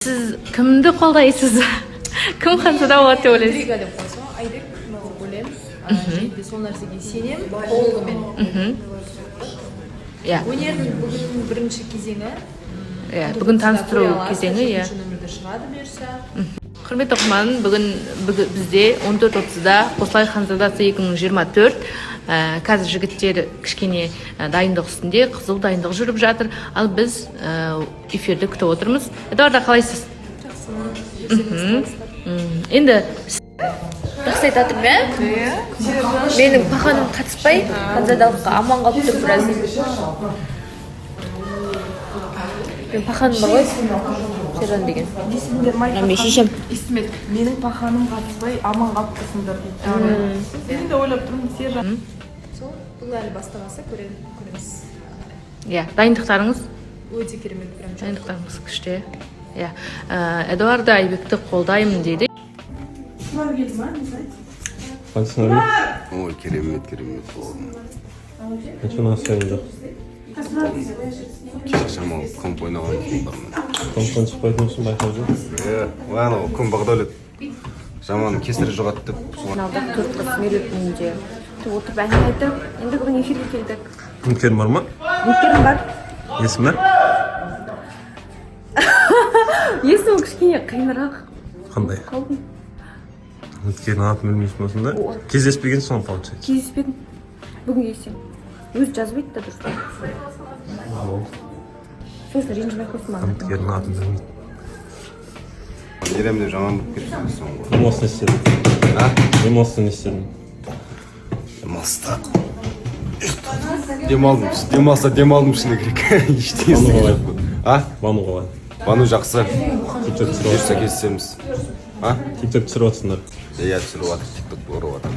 Сіз кімді қолдайсыз? Кім ханзада болады деп ойлайсыз? Интрига деп қойса, Айбек деп ойлаймын. Және де сол нәрсеге сенемін толығымен. Өнердің бүгін бірінші кезеңі. Иә, бүгін таныстыру Көре аласыз, кезеңі, иә. Жетінші нөмірде шығады, бұйырса. Құрметті оқырман, бүгін бізде 14:30-да «Қосылайық ханзадасы 2024». Қазір жігіттер кішкене дайындық үстінде, қызу дайындық жүріп жатыр. Ал біз эфирді күтіп отырмыз. Эдуарда, қалайсыз? Жақсы. Өздеріңіз? Енді Жақсы айтып жатырмын, иә. Менің паханым қатыспай, ханзадалыққа аман қалып тұр біраз. Менің паханым бар ғой, Сержан деген. Мына менің шешем. Естімедік. Менің паханым қатыспай, аман қалып тұрсыңдар дейді. Мен де ойлап тұрмын, Сержан. Сол, бұл әлі бастамасы, көреміз. Иә, дайындықтарыңыз? Өте керемет, прям. Дайындықтарыңыз күшті, иә. Эдуарда Айбекті қолдаймын дейді. Қайсысына? Ой, керемет, керемет болды. Ничего настроение жоқ. Кеше шамалы комп ойнаған қолдармен. Комптан шықпайтын үшін байқап жүр. Иә, ой, анау кім, Бағдәулет жаман кесірі жұғады деп солай. Жиналдық төрт қыз Меруерттің үйінде отырып, әңгіме айтып, енді бүгін эфирге келдік. Үміткерің бар ма? Үміткерім бар. Есімі? Есімі кішкене қиынырақ. Қандай? Қалдым. Үміткердің атын білмейсің ба сонда? Кездеспегенсің ғой, получается. Кездеспедім, бүгін кездесемін. Өзі жазбайды да дұрыстап, сосын ренжімей ақ қойсын маған. Үміткердің атын білмейді. Ерем деп жаман болып кетіпсің соңғы. Демалыста не істедің? А? Демалыста не істедің? Демалыста демалдым, демалыста демалдым, шыны керек, ештеңе Бану істеген қалай? жоқпын. А? Бану қалай? Бану жақсы. Тикток түсіріп Бұйырса, жатсыңдар. кездесеміз. А? Тикток түсіріп жатсыңдар. Иә, түсіріп жатыр, тикток көріп жатыр.